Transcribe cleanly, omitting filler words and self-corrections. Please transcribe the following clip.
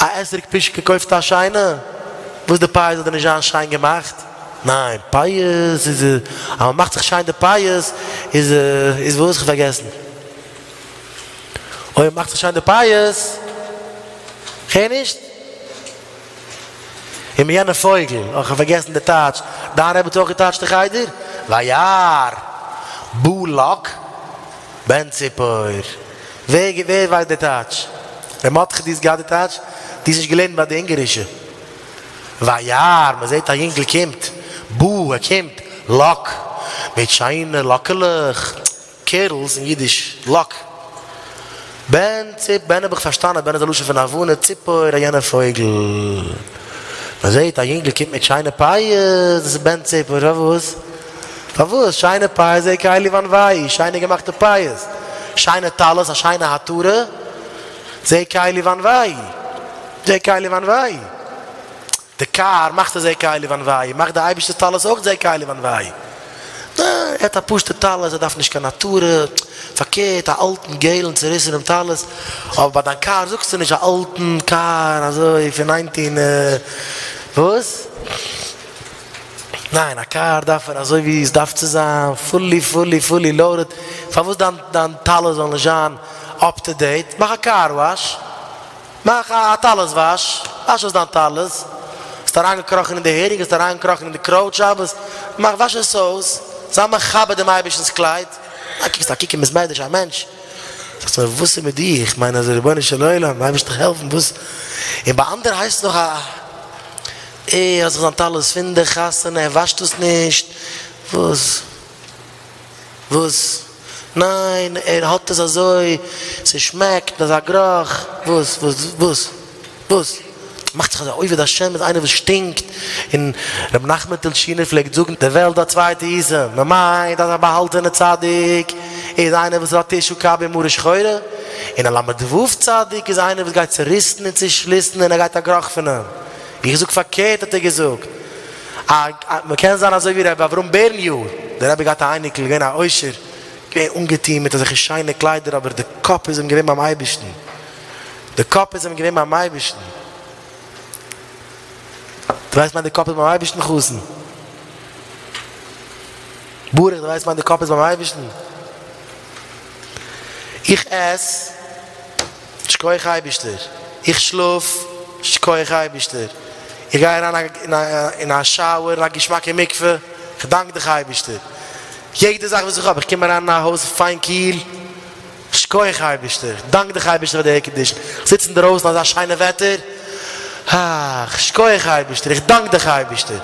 א אתרוג פושקע קויפסטו א שיינע? וואס די פיאות זאל דיר נישט זיין שיין געמאכט? ניין, פיאות איז אז מען מאכט זיך שיין די פיאות איז איז וואס? כ'האב פארגעסן. אויב מען מאכט זיך שיין די פיאות, כ'הער נישט. און מיט יענע פויגל, אוי כ'האב פארגעסן די טייטש, דיין רבי האט אויך געטייטשט אין חדר? וירא בא לק בן ציפור. ווער ווער ווייסט די טייטש? ר' מרדכי דו האסט געהאט די טייטש? דו האסט נישט געלערנט ביי די אונגערישע. וירא, מען זעט א יונגל קומט, בא, ער קומט, לק, מיט שיינע לאקעלעך, קערלס אין אידיש, לאק. בן ציפ, בן האב איך פארשטאנען, בן איז א לשון פון הבנה, ציפור, א יענע פויגל. מען זעט א יונגל קומט מיט שיינע פאות, דאס איז בן ציפור, פארוואס? פארוואס? שיינע פאות זה קלי ואנוהו, שיינע געמאכטע פאות, שיינע טלית, א שיינע עטרה, זה קלי ואנוהו, זה קלי ואנוהו. די קאר מאכט עס זה קלי ואנוהו, מאכט די אייבערשטער'ס טלית אויך זה קלי ואנוהו. ניין, ער האט א פשוטע טלית, ער דארף נישט קיין עטרה, פארקערט א אלטן געלן צוריסענעם טלית, אבער ביי דיין קאר זאגסטו נישט א אלטן קאר אזוי פון ניינטין וואס? ניין, א קאר דארף ער אזוי ווי עס דארף צו זיין, פולי פולי פולי לאודעד, פארוואס דיין דיין טלית זאל נישט זיין אפ טו דעיט, מאך א קאר וואש. מאך א טלית וואש, וואש אויס דיין טלית, האסט אריינגעקראכן אין די הערינג, האסט אריינגעקראכן אין די קראוט שבת, מאך וואש עס אויס, זיי מכבד דעם אייבערשטנ'ס קלייד, א קוקסט א קוק אין בית מדרש א מענטש, זאגסט מיר וואס איז מיט דיר, איך מיין אז רבונו של עולם, אייבערשטער העלפן וואס, און ביי אנדערע הייסט עס נאך א, ער האט זיך זיין טלית פון די חתונה, ער וואשט עס נישט, וואס. וואס? ניין, ער האט עס אזוי, ס'שמעקט אזא גערוך, וואס? וואס? וואס? וואס? מאכט זיך אזא עובד השם איז איינער וואס שטינקט, און רבי נחמן טולטשינער פלעגט זאגן, די וועלט האט צוויי טעותים, מען מיינט אז א באהאלטענע צדיק איז איינער וואס האט תשעה קבין מרה שחורה, און א ל"ו צדיק איז איינער וואס גייט צוריסן און צושליסן און ער גייט א גערוך פון אים. איך זאג פארקערט האט ער געזאגט. א מען קען זיין אזוי ווי רבי אברהם בערניו, דער רבי געהאט א אייניקל געווען א עושר, געווען אנגעטוהן מיט אזעלכע שיינע קליידער אבער די קאפ איז אים געווען ביים אייבערשטן, די קאפ איז אים געווען ביים אייבערשטן, דו ווייסט מיינט די קאפ איז ביים אייבערשטן חתן? ברוך דו ווייסט מיינט די קאפ איז ביים אייבערשטן? איך עס. שכוח אייבישטער, איך שלאף, שכוח אייבישטער, איך גיי אריין אין א שאוער, אין א געשמאקע מקווה, איך דאנק דיך אייבישטער, יעדע זאך וואס איך האב, איך קום אריין אין א הויז פיין קיל, שכוח אייבישטער, איך דאנק דיך אייבישטער פאר די עירקאנדישן, איך זיץ אינדערויסן אזא שיינע וועטער, אה, שכוח אייבישטער, איך דאנק דיך אייבישטער.